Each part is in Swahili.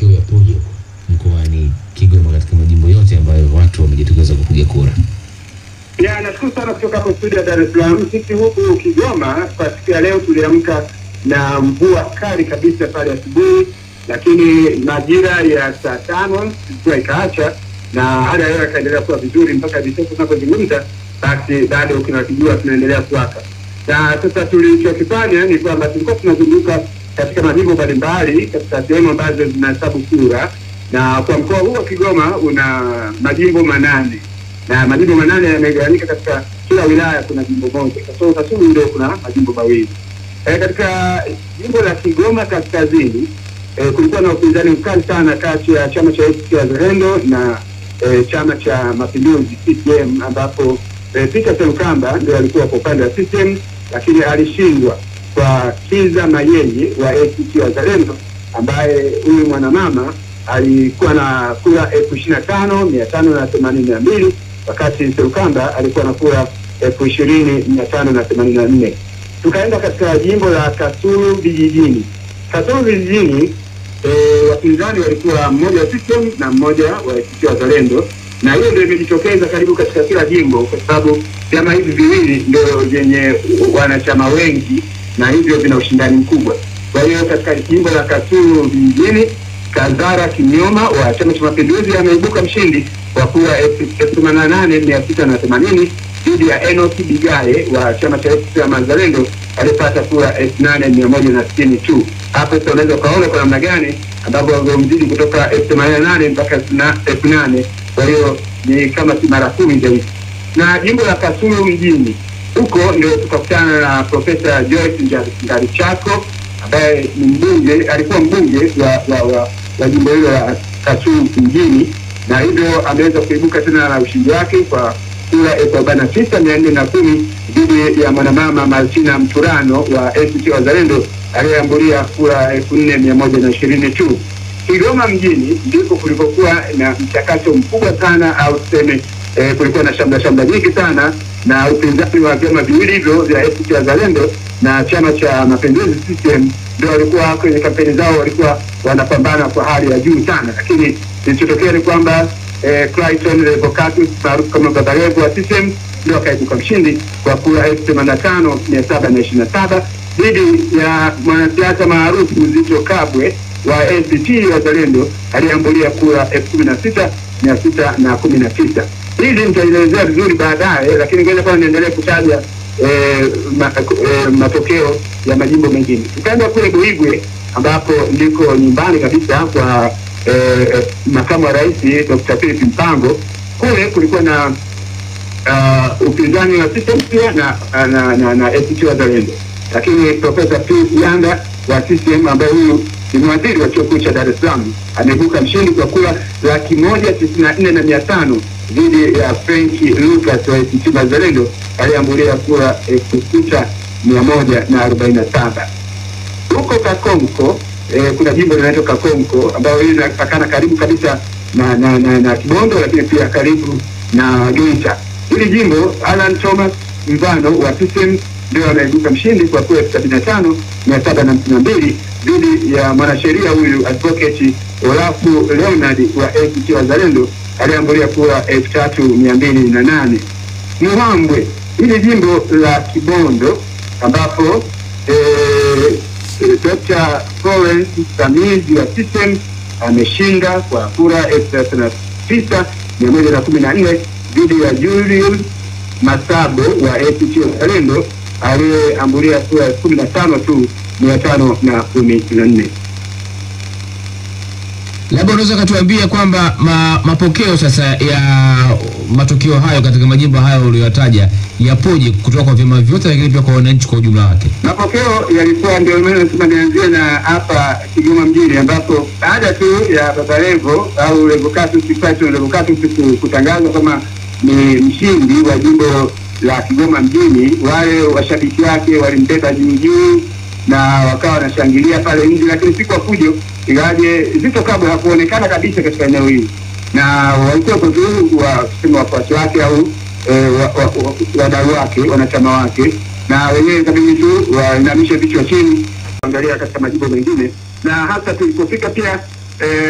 Mapokeo yapoje huko mkoani Kigoma katika majimbo yote ambayo watu wamejitokeza kupiga kura? Ya, nashukuru sana kutoka hapo studio ya Dar es Salaam. Sisi huku Kigoma kwa siku ya leo tuliamka na mvua kali kabisa pale asubuhi, lakini majira ya saa 5 mvua ikaacha na hali ya hewa ikaendelea kuwa vizuri mpaka hivi sasa tunapozungumza, basi bado kuna kijua tunaendelea kuwaka. Na sasa tulichokifanya ni kwamba tulikuwa tunazunguka katika majimbo mbalimbali katika sehemu ambazo zinahesabu kura, na kwa mkoa huu wa Kigoma una majimbo 8 na majimbo 8 yamegawanyika katika kila wilaya kuna jimbo moja. Kasoro Kasulu ndio kuna majimbo 2. Katika jimbo la Kigoma Kaskazini kulikuwa na upinzani mkali sana kati ya chama cha ACT Wazalendo na chama cha Mapinduzi CCM, ambapo Peter Serukamba ndio alikuwa kwa upande wa CCM, lakini alishindwa kwa Kiza Mayenyi wa ACT Wazalendo, ambaye huyu mwanamama alikuwa na kura 25,582 wakati Serukamba alikuwa na kura 20,584. Tukaenda katika jimbo la Kasulu vijijini. Kasulu vijijini wapinzani walikuwa mmoja wa CCM na mmoja wa ACT Wazalendo, na hiyo ndio imejitokeza karibu katika kila jimbo, kwa sababu vyama hivi viwili ndio vyenye wanachama wengi na hivyo vina ushindani mkubwa. Kwa hiyo katika jimbo la Kasulu vijijini, Kazara Kinyoma wa Chama cha Mapinduzi ameibuka mshindi kwa kura 88,680 dhidi ya Enoch Bigaye wa chama cha ACT Wazalendo alipata kura 8,160 tu. Hapo sasa unaweza ukaona kwa namna gani ambapo wamemzidi kutoka 88 mpaka 8,000. Kwa hiyo ni kama si mara 10 zaidi. Na jimbo la Kasulu mjini huko ndio tukakutana na Profesa Joyce Ndalichako ambaye ni mbunge, alikuwa mbunge wa jimbo hilo la Kasulu mjini, na hivyo ameweza kuibuka tena na ushindi wake kwa kura 46,410 dhidi ya mwanamama Martina Mturano wa ACT Wazalendo aliyeambulia kura 4,120 tu. Kigoma mjini ndipo kulikokuwa na mchakato mkubwa sana, au tuseme kulikuwa na shamra nyingi sana na upinzani wa vyama viwili hivyo vya ACT Wazalendo na chama cha Mapinduzi CCM, ndio walikuwa kwenye kampeni zao walikuwa wanapambana kwa hali ya juu sana, lakini kilichotokea ni kwamba Clayton Revocatus maarufu kama Baba Levo wa CCM ndio akaibuka mshindi kwa kura 85,727 dhidi ya mwanasiasa maarufu Zitto Kabwe wa ACT Wazalendo aliambulia kura 16,619. Hili nitaelezea vizuri baadaye, lakini ngoja kwanza niendelee kutaja matokeo ya majimbo mengine. Tukaenda kule Buigwe ambapo ndiko nyumbani kabisa kwa makamu wa rais Dr. Philip Mpango. Kule kulikuwa na upinzani wa CCM pia na ACT Wazalendo, lakini Profesa Pius Yanda wa CCM ambaye huyu ni mwadhiri wa chuo kikuu cha Dar es Salaam ameibuka mshindi kwa kura 194,500 dhidi ya Frank Lucas wa ACT Wazalendo aliambulia kura 6,147. Huko Kakonko kuna jimbo linaloitwa Kakonko ambayo hili linapakana karibu kabisa na Kibondo, lakini pia karibu na Geita. Hili jimbo Alan Thomas Mvano wa CCM ndio ameibuka mshindi kwa kura 75,752 dhidi ya mwanasheria huyu Advocate Olafu Leonard wa ACT Wazalendo aliambulia kura 3,208. Muhambwe, hili jimbo la Kibondo ambapo Dr. Florence Samizi wa CCM ameshinda kwa kura 39,114 dhidi ya Julius Masabo wa ACT Wazalendo aliyeambulia kura 15 tu 514. Labda unaweza kutuambia kwamba mapokeo sasa ya matukio hayo katika majimbo hayo uliyotaja yapoje kutoka kwa vyama vyote, lakini pia kwa wananchi kwa ujumla wake? Mapokeo yalikuwa, ndio maana nasema nianzie na hapa Kigoma mjini, ambapo baada tu ya Baba Levo au Revocatus Clayton Revocatus kutangazwa kama ni mshindi wa jimbo la Kigoma mjini, wale washabiki wake walimbeba juu juu na wakawa wanashangilia pale nje, lakini si kwa fujo, ingawaje Zitto Kabwe hakuonekana kabisa katika eneo hili, na walikuwa tu wa kusema wafuasi wake au wadau wake, wanachama wake, na wenyewe kabidi tu wainamishe vichwa chini kuangalia katika majimbo mengine. Na hasa tulipofika pia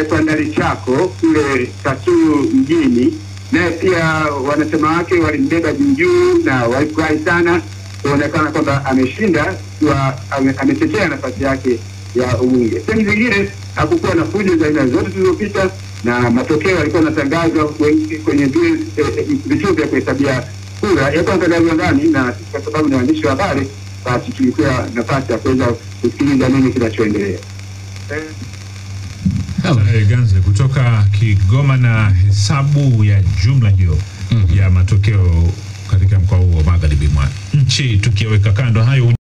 kwa Ndalichako kule Kasulu mjini, naye pia wanachama wake walimbeba juu na walifurahi sana kuonekana kwamba ameshinda, ametetea nafasi yake ya ubunge. Sehemu zingine hakukuwa na fujo za aina zote zilizopita, na matokeo yalikuwa yanatangazwa kwenye vituo vya kuhesabia kura, yalikuwa yanatangazwa ndani, na sisi kwa sababu ni waandishi wa habari, basi tulikuwa nafasi ya kuweza kusikiliza nini kinachoendelea. Ganze kutoka Kigoma na hesabu ya jumla hiyo ya matokeo katika mkoa huo magharibi mwa nchi. Tukiweka kando hayo